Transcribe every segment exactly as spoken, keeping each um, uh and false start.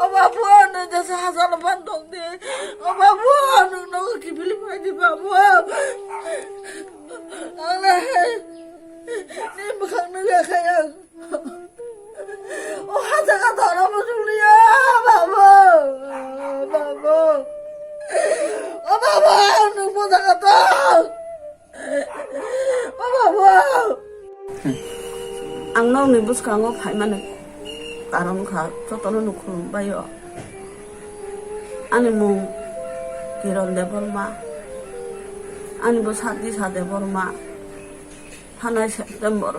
O babu, nwng jesa hachalo phan tong di. O babu, nwng nogo kiphilwi phai di babu. Ang le ni bwkhak nugwi khayak. O ha jaga doro bujuli ya, babu, babu. O babu, nwng bo jaga tong. O babu. Ang nokni bwskango phaimani karon kha, jotono no khulum bai o. Ani mung Kiron Debbarma, ani bwsa Disha Debbarma. Thanai September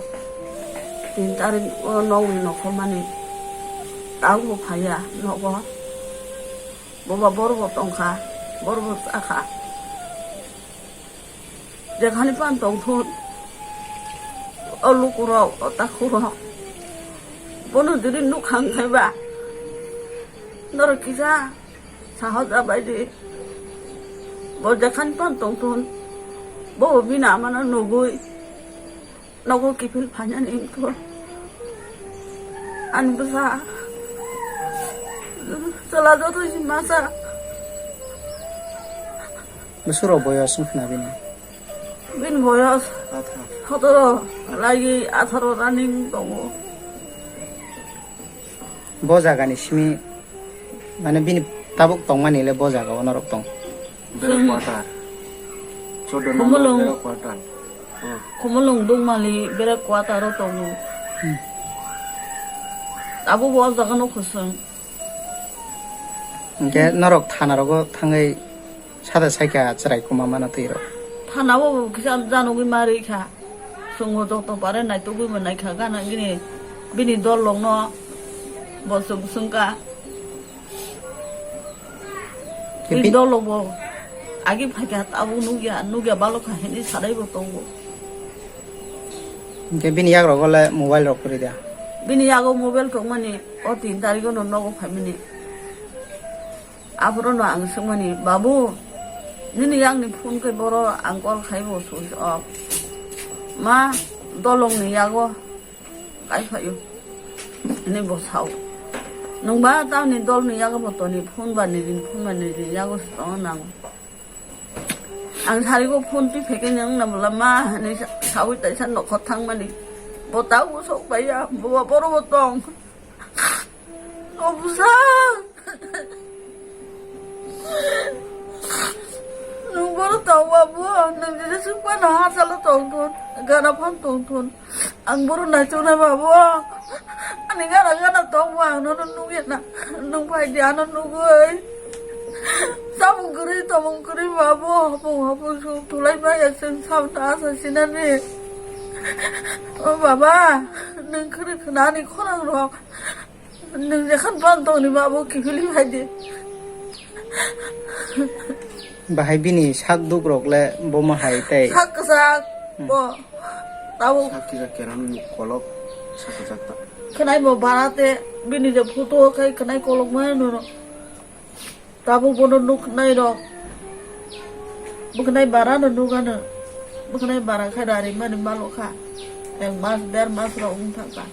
tin tarik o nokni nokhormani tabukbo phaiya nogo. Boba borbo tongkha, borbo chakha. Jekhani phan tongthun, o lukurok, o takhurok, bono jodi nukhang khaiba, norok kisa sahoja baidi. Bo jekhani phan tongthun, bo bini amano nugwi, nogo kiphil phainani wngkha. Ani bwsa chwla joto si masa. Bwswk rok boyos wngkha na bini? Bini boyos Atharo. Sotoro lagi atharo running tongo. Bo jagani simi, mane, bini tabuk tongmani le bo jaga o norok tong. Bera quarter. Chodo number Khumulwng. Bera quarter. Oh. Khumulwng Dungmali bera quarter o tongo. Hmm. Abo bo o jaga no khosong. Hingke norok thana rogo thangwi sada saikha chwrai kuma mano twi rok. Thana o kisa janogwi ma rwi kha. Chwngno joto pare naitugwi bo naikha gana gini bini dol rokno bo chwng swngkha. Ke Bini bi- dol rokbo agi phaikha tabuk nukya, nukya balokha hinwi sadaibo tongo. Hingke bini yak rogo le mobile rok kwrwi da? Bini yago mobile tongmani o tin tarikh no nogo phaimani. Aphuru no ang swngmani, "Babu, nini yakni phone khe boro ang call khaibo switch off. Ma, dolongni yago kai phaio." Hwnwi bo sao. Nwngba tamni dolni yago bo toni phone ba nini phone ba nini yago se tongo nang. Ang sarigo phone twi phaikhe nwng na bwla ma hwnwi sa-, saui taisa nokhor thangmani. Bo taubo sok bai ya, bo ba boro bo tong. O bwsa. Nwng boro tong ba bo, nwng jesa swk phano ha salo tong thun, gana phano tong thun. Ang boro naichuknai ba bo. Ani gana gana tong bo, ang nono nugya na. Nwng phai di ano nugwi. Samung kwrwi, tomung kwrwi ba bo, hopung hopung suk thulai maya chwng sabno asa sinani. O baba, nwng kwrwi khna ani khorang rok. Nwng jekhan phan tongni ba abo kiphilwi phai di. Bahai bini sak duk rok le bomo hai tei. Sak kwchak Hmm. bo. Tabuk Sak kisa keran ni kolok sak kwchak ta. Khwnai bo bara te bini je photo khai khwnai kolok ma nono. Tabuk bono nuknai rok. Bwkhnai bara no nugano. Bwkhnai bara khai rari mani malo kha. Ek mas, der mas rok wng thang kha.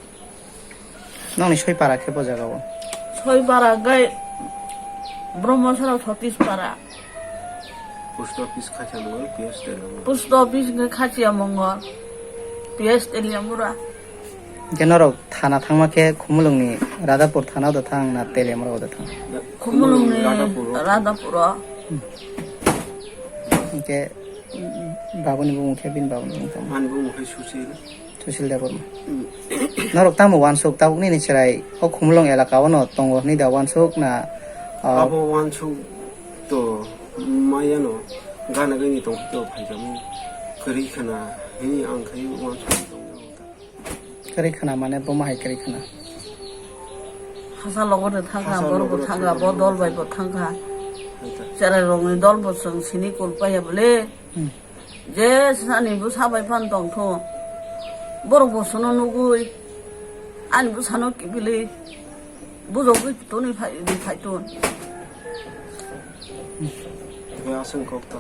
Nokni soi para khe bo jaga o? Soi para gai Brahmasara Satish para. Post office Khachia Mongol, P S Teliamura. Post office hwnkhe Khachia Mongol, P S Teliamura. Hwnkhe norok thana thangma khe Khumulwngni Radhapur thana o da thang na Teliamura o da thang? Khumulwngni Khumulwngni Radhapur o. Radhapur o. Hmm. Hwnkhe babuni bumung khe bini babuni bumung tamo? Ani bumung khe Susil. Susil Debbarma. Hmm. Norok tamo uansuk tabuk nini chwrai o Khumulwng elaka o no tongo hwnwi da uansuk na, ah, abo uansuk to maya no gana gani tong to phaikamo kwrwi khna hwnwi ang khai uansuk tong. Kwrwi khna mane bomo hai kwrwi khna? Hasa logo de thangkha, Hasa borok bo logo de thangkha, thangkha, bo dol bai bo thangkha. Hai ta. Cherai rokni dol bo chwng sini kul paiya bole. Hmm. Je sani bwsa bai phan tong thung. Borok bo sono nugui. Ani bwsano kiphilwi. Bujogwi toni phai, phai ton. Aswng kok ta.